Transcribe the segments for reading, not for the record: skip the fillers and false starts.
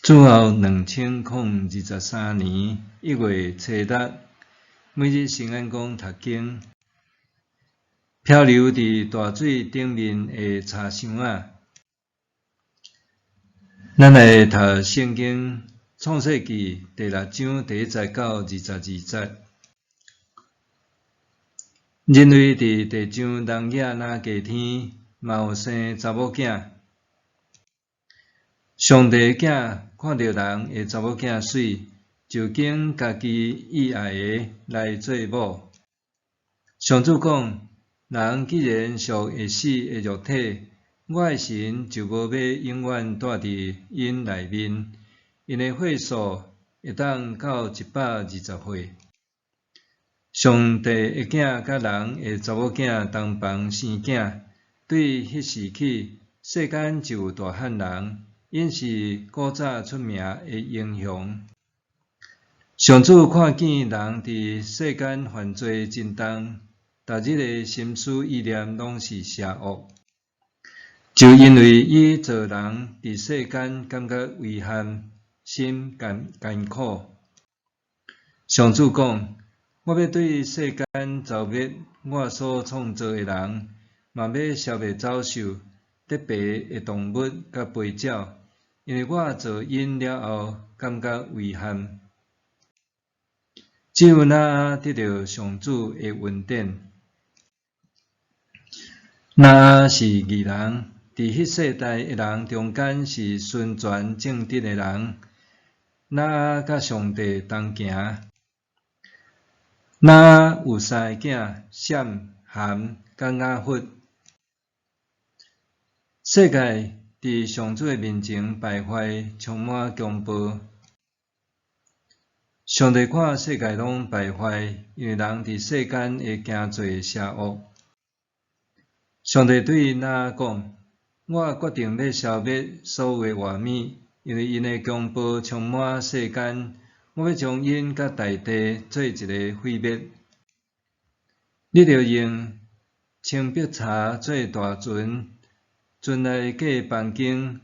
主後2023年1月初六，每日聖安講讀經，漂流佇大水頂面的柴箱仔。咱來讀聖經創世記第六章第一節到22節。人類佇地上人影若加添，嘛有生查某囝。上帝的囝看著人的查某囝媠，就揀家己意愛的來做某。上主講：人既然屬會死的肉體，我的神就無欲永遠蹛佇𪜶內面，𪜶的歲數會當到120歲。上帝的囝佮人的查某囝同房生囝，對彼時起，世間就有大漢人，𪜶是古早出名的英雄。上主看見人佇世間犯罪真重，逐日的心思意念攏是邪惡，就因為伊造人佇世間感覺遺憾，心艱艱苦。上主講：我欲對世間蹧滅我所創造的人，嘛欲消滅走獸、得爬的動物佮飛鳥，因為我造𪜶了後，感覺遺憾。只有挪亞得著上主的恩典。挪亞是義人，佇彼世代的人中間是純全正直的人。挪亞佮上帝同行。挪亞有三个囝：閃、含佮雅弗。世界佇上主的面前敗壞，充滿強暴。上帝看世界攏敗壞，因為人佇世間的行做邪惡。上帝對挪亞講：我決定欲消滅所有的活物，因為𪜶的強暴充滿世間，我欲將𪜶佮大地做一个毀滅。你著用青碧柴做大船，船內計房間，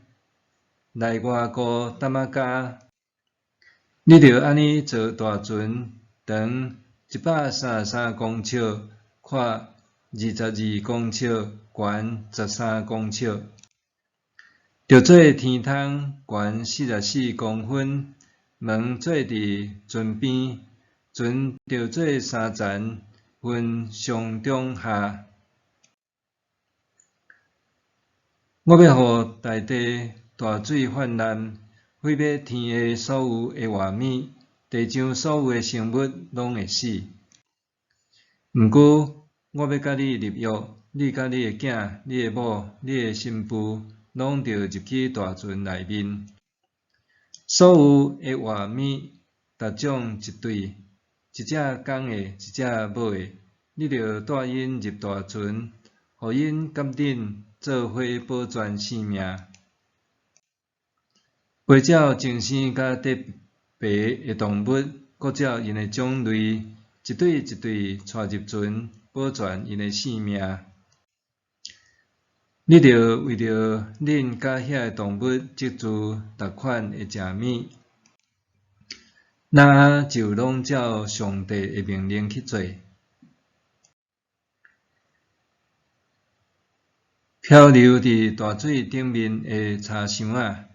內外高擔仔加。你著按呢造大船，長133公尺，闊22公尺，懸13公尺。著做天窗，懸44公分，門做佇船邊，船著做三層，分上中下。我欲予大地大水泛濫，毀滅天下所有的活物，地上所有的生物攏會死。毋過，我欲佮你立約，你佮你的囝、你的某、你的新婦，攏著入去大船內面。所有的活物，逐種一對，一隻公的，一隻母的，你著帶𪜶入大船，予𪜶佮恁做伙保全性命。飛鳥精生佮得爬的動物，各照𪜶的種類，一對一對帶入船，保全𪜶的性命。你著為著恁佮遐个動物積聚逐款的食物。挪亞就攏照上帝的命令去做。漂流佇大水頂面的柴箱仔。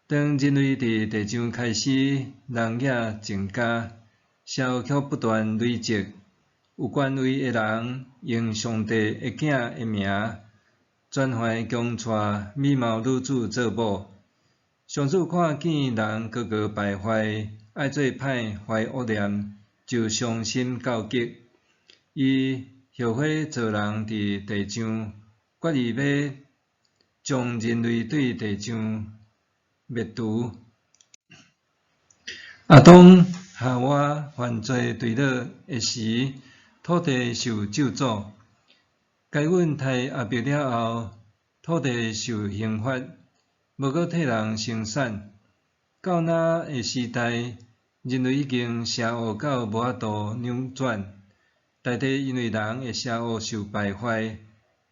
當人類佇地上開始人影增加，邪惡卻不斷累積。有權位的人用上帝的囝的名，專橫強娶美貌女子做某。上主看見人個個敗壞，愛做歹，懷惡念，就傷心到極。伊後悔造人佇地上，決意欲將人類對地上滅除。亞當、夏娃犯罪墜落的時，土地受咒詛。該隱殺亞伯了後，土地受刑罰，無閣替人生產。到挪亞的時代，人類已經邪惡到無法度扭轉，大地因為人的邪惡受敗壞，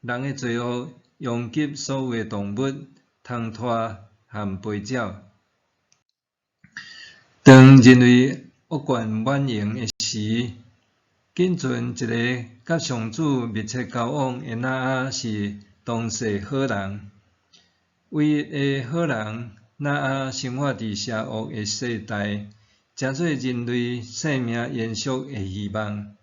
人的罪惡殃及所有的動物、蟲豸和飛鳥。當人類惡貫滿盈的時，僅存一个佮上主密切交往的挪亞是當世好人。唯一的好人挪亞生活佇邪惡的世代，成做人類生命延續的希望。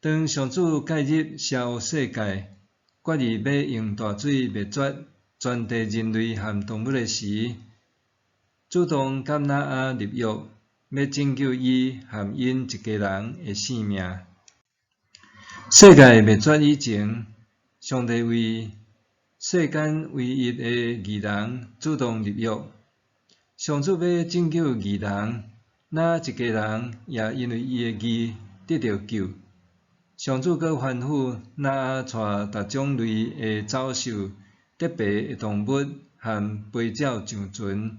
當上主介入邪惡世界，決意欲用大水滅絕全地人類和動物的時，主動佮挪亞立約，欲拯救伊和𪜶一家人的性命。世界滅絕以前，上帝為世間唯一的義人主動立約。上主欲拯救義人，挪亞一家人也因為伊的義得著救。上主閣吩咐挪亞帶逐種類的走獸、特別的動物和飛鳥上船，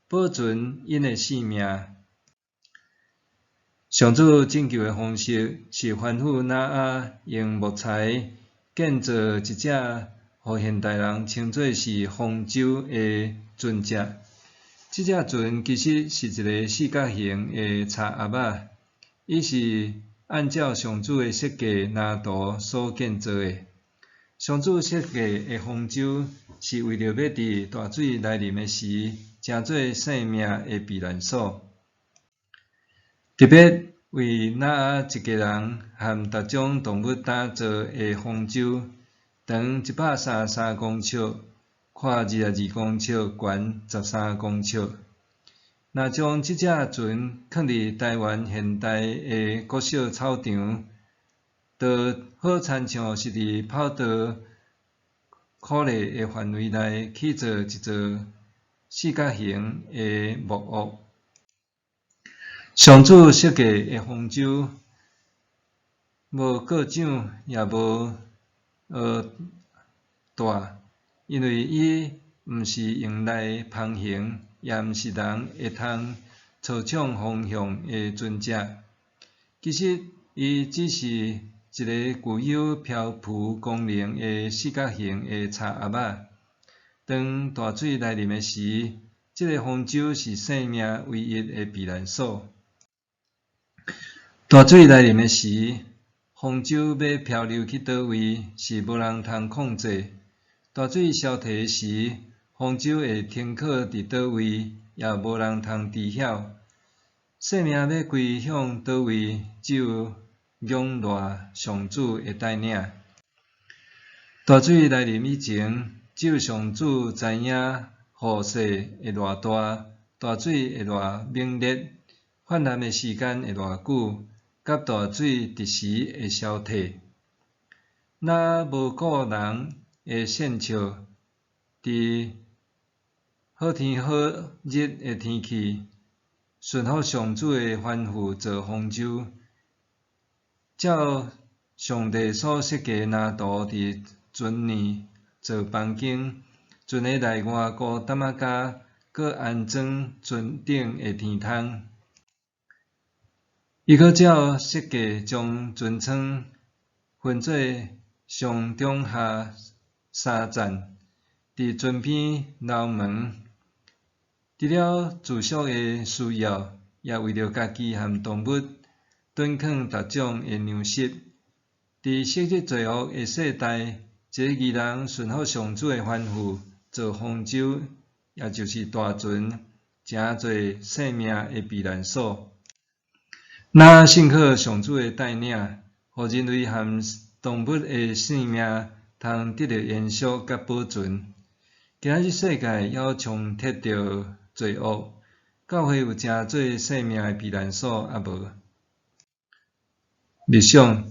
保存𪜶的性命。上主拯救的方式是吩咐挪亞用木材建造一隻予現代人稱做是方舟的船隻。這隻船其實是一个四角形的柴盒仔，伊是按照上主的設計藍圖所建造的。上主設計的方舟是為著欲佇大水來臨的時，成做生命的避難所。特別為挪亞一家人和逐種動物打造的方舟，長133公尺，寬22公尺，懸13公尺。若將這隻船囥佇台灣現代的國小操場，就好親像是佇跑道箍內的範圍內起造一座四角形的木屋。上主設計的方舟，無過槳，也無帶，因為伊毋是用來航行，也毋是人會通操控方向的船隻。其實，伊只是一个具有漂浮功能的四角形的柴盒仔。當大水來臨的時，這个方舟是生命唯一的避難所。大水來臨的時，方舟欲漂流去佗位是無人通控制。大水消退的時，方舟會停靠佇佗位，也無人通知曉。生命欲歸向佗位，只有仰賴上主的帶領。大水來臨以前，只有上主知影雨勢會偌大，大水會偌猛烈，泛濫的時間會偌久，佮大水佇時會消退。若無顧人的獻笑，佇好天好日的天氣，順服上主的吩咐造方舟，照上帝所設計藍圖，佇船內造房間，船的內外箍擔仔膠，閣安裝船頂的天窗。伊閣照設計將船艙分做上中下三層，佇船邊留門。除了住宿的需要，也為著家己和動物囤囥逐種的糧食。佇昔日罪惡的世代，一个義人順服上主的吩咐，造方舟，也就是大船，成做生命的避難所。若信靠上主的帶領，予人類和動物的性命通得著延續佮保存。今仔日世界猶充斥著罪惡，教會有成做生命的避難所抑無？默想，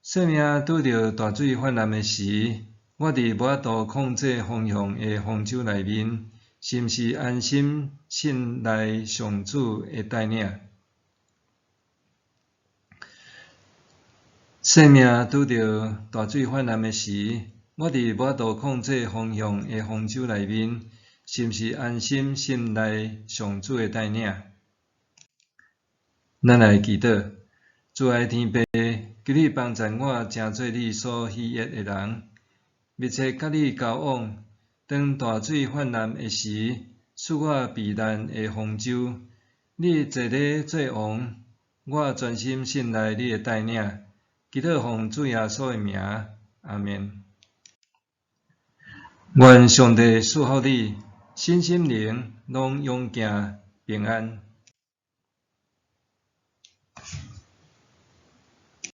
生命拄著大水泛濫的時，我佇無法度控制方向的方舟內面，是毋是安心信賴上主的帶領？生命拄著大水泛濫的時，我佇無法度控制方向的方舟內面，是毋是安心信賴上主的帶領？咱來祈禱，慈愛天父，求你幫助我成做你所喜悅的人，密切佮你交往。當大水泛濫的時，賜我避難的方舟。你坐咧做王，我專心信賴你的帶領。祈禱奉主耶穌的名，阿們。願上帝賜福你，身心靈攏勇健平安。